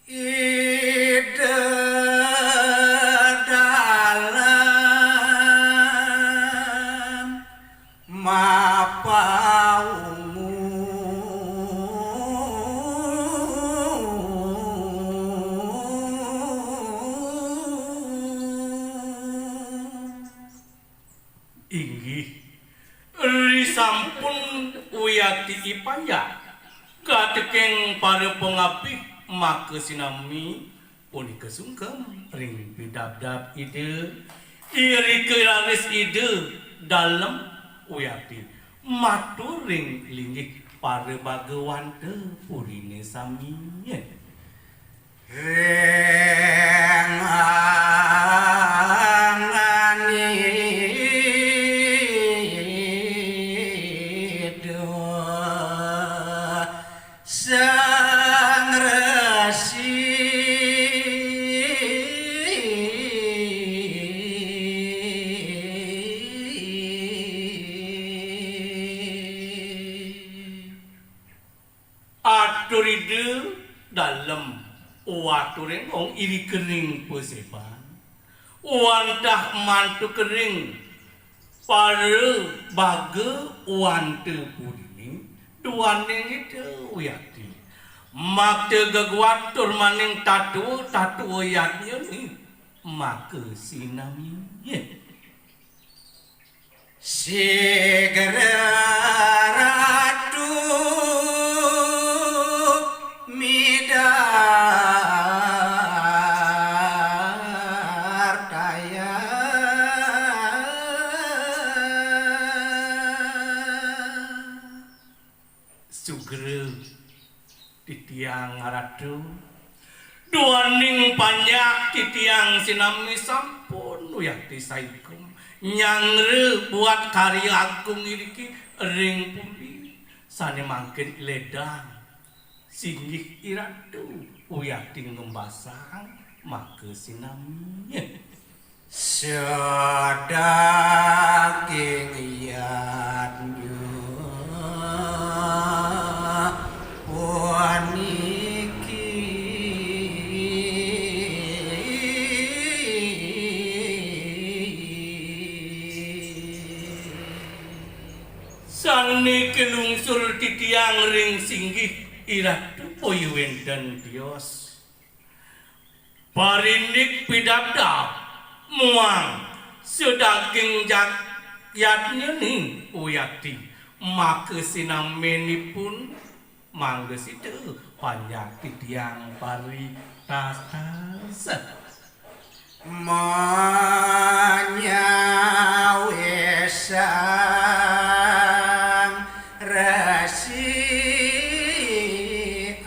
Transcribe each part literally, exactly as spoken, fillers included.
Ida Dalem mapaungu. Inggih, risampun wiakti ipanjak katekeng para pangabih, maka sinami punika sungkem ring pidabdab Ida, irika raris Ida Dalem wiakti matur ring linggih para bagawanta purine sami. Ring angan Ida Sang Resi. Atur Ida Dalem, watur enggong irika ring paseban. Wantah mantuk ring para bagawanta purine, duaning Ida wiakti. Makta geguat tur maning tatua, tatua yadnyane, maka sinami. Sigra Ratu midartayang. Sugra titiang Ratu, duaning panjak titiang sinami sampun wiakti saikum nyangra buat karya agung iriki ring puri, sane mangkin ledang singgih I Ratu wiakti ngembasang, maka sinami. Sadaging yadnya puniki. Sane kalungsur titiang ring singgih I Ratu, boya wenten tios. Parindik pidabdab muang sadaging jag-, yadnyaning wiakti, maka sinamenipun mangda sida panjak titiang paritatas. Manyawisang Resi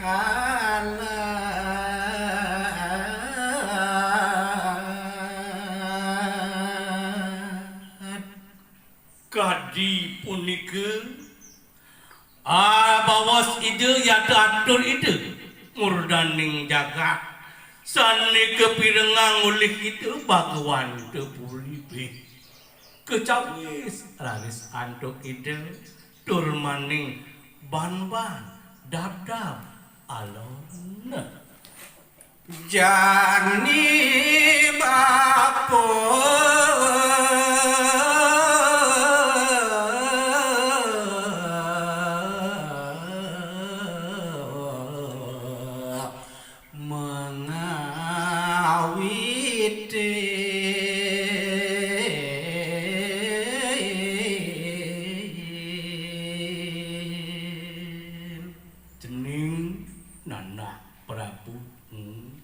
Alat. Kadi punika, abaos Ida yata atur Ida murdaning jagat, sane kapirengang olih Ida Bhagawan Tepuri. Kacawis raris antuk Ida tur maning banban dabdab alon. Jani bapa mangawitin. Cening nanak Prabu. Hmm.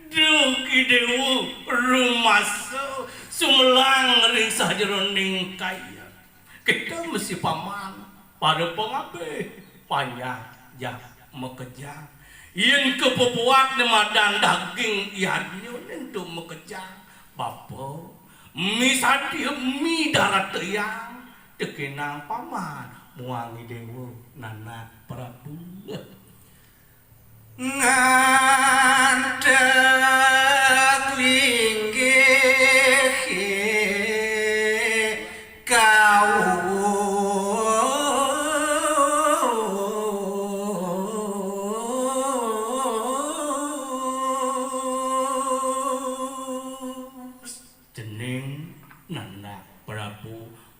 Duh, I Dewa, rumasa sumelang ring sajeroning kaya. Kita mesti paman, para pangabih, panjak jak makejang. Yen kapabuat ne madan daging yadnya ento makejang. Bapa, misadia midaratayang tekenang paman muang I Dewa nanak Prabu. Nganteg linggih kau.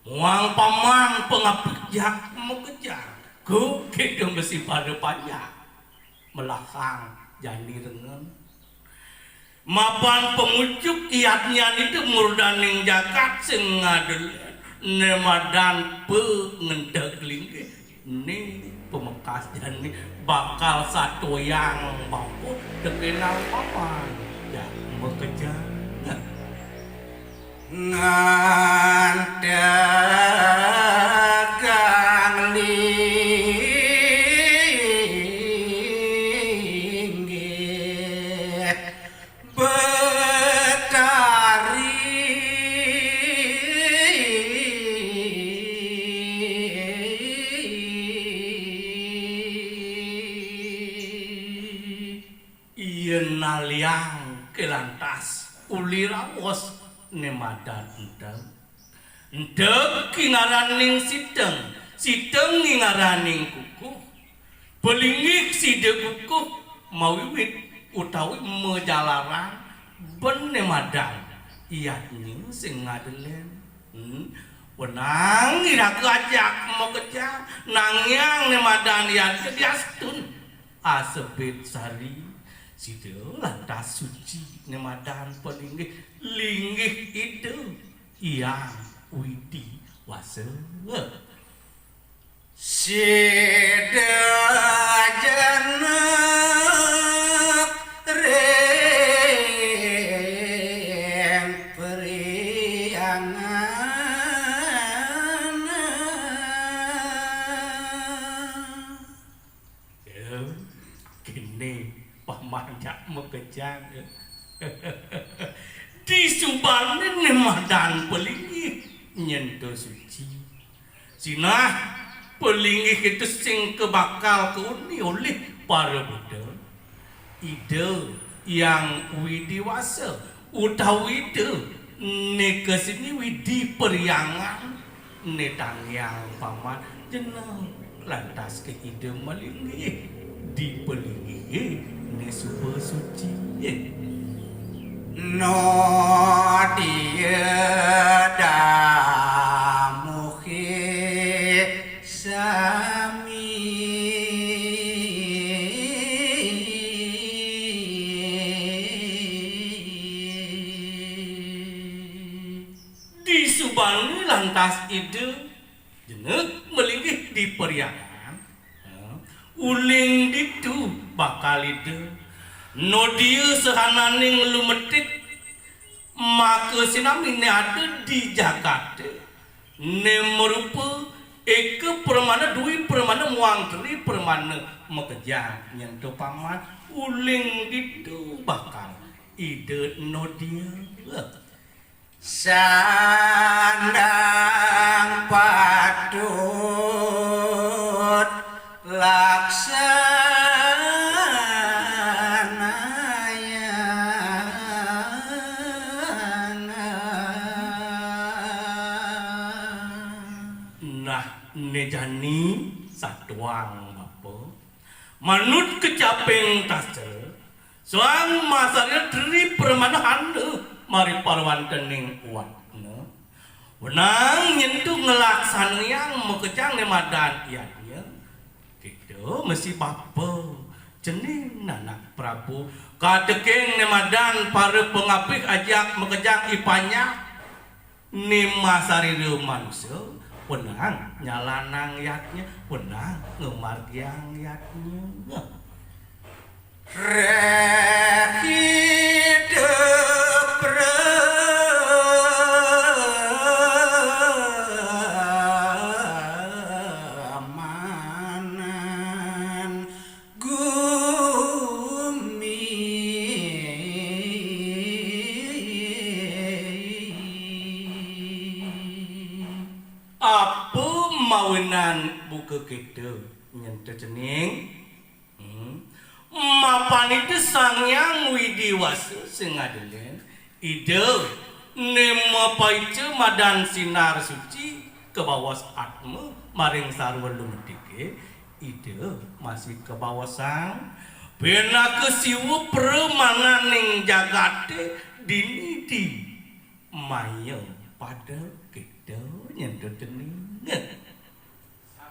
Muang paman pangapit jak makejang. Ku kéto masi pada panjak. Melahang jani rengen. Mapan pangucup yadnyan ida murdaning jagat sing ngadelen, né madan pangenteg linggih. Né pamekas jani bakal satoyang bapa tekénang paman jak makejang. Ngantegang linggih Betari. Yén naliang ké lantas uli raos né madan enteg. Enteg ki ngaraning siteng, siteng ki ngaraning kukuh. Palinggih sida kukuh mawiwit utawi majalaran ben né madan yadnya sing ngadelen. Hmm. Wenang iraga ajak makejang, nangiang né madan yadnya diastun. Asebit sari, sida lantas suci né madan palinggih, linggih Ida Hyang Widi Wasa. Sida jenek ring periangan. Ya, kéné paman jak makejang. Disubané né madan palinggih nyen to suci. Sinah palinggih kéto sing kabakal kauni olih para Buddha. Ida Hyang Widi Wasa utawi Ida Né Kesini Widi Perhyangan, né tangiang paman jeneng lantas ké Ida malinggih, dipalinggih né suba suci. Nodia damuhi sami. Disubané lantas Ida jeneng malinggih di perhyangan, uling ditu bakal Ida nodia sahananing lumetik maka sinaminé ada di jagaté, né marupa eka pramana, dwi pramana muang tri pramana makejang nyen to paman uling ditu bakal Ida nodia. Sandang patut laksanayang. Nah, né jani satuang bapa. Manut kecaping tastra, sang masarya tri pramana handa mari parwantening watna. Wenang nyen to nglaksanayang makejang né madan yadnya. Kéto masi bapa cening nanak Prabu, kateking né madan para pangabih ajak makejang i panjak. Né masarira manusa, wenang nyalanang yadnya, wenang ngamargiang yadnya. Reh idup remanan gumi. Apa mawinan buka kéto nyen to cening? Hmm. Mapan Ida Sang Hyang Widi Wasa sing ngadelen, Ida né mapaica madan sinar suci kabaos atma maring sarwa lumetiké, Ida masih kabaosang pinaka siwa pramananing jagaté dini di maya Padahal kita nyandot dengan ingat.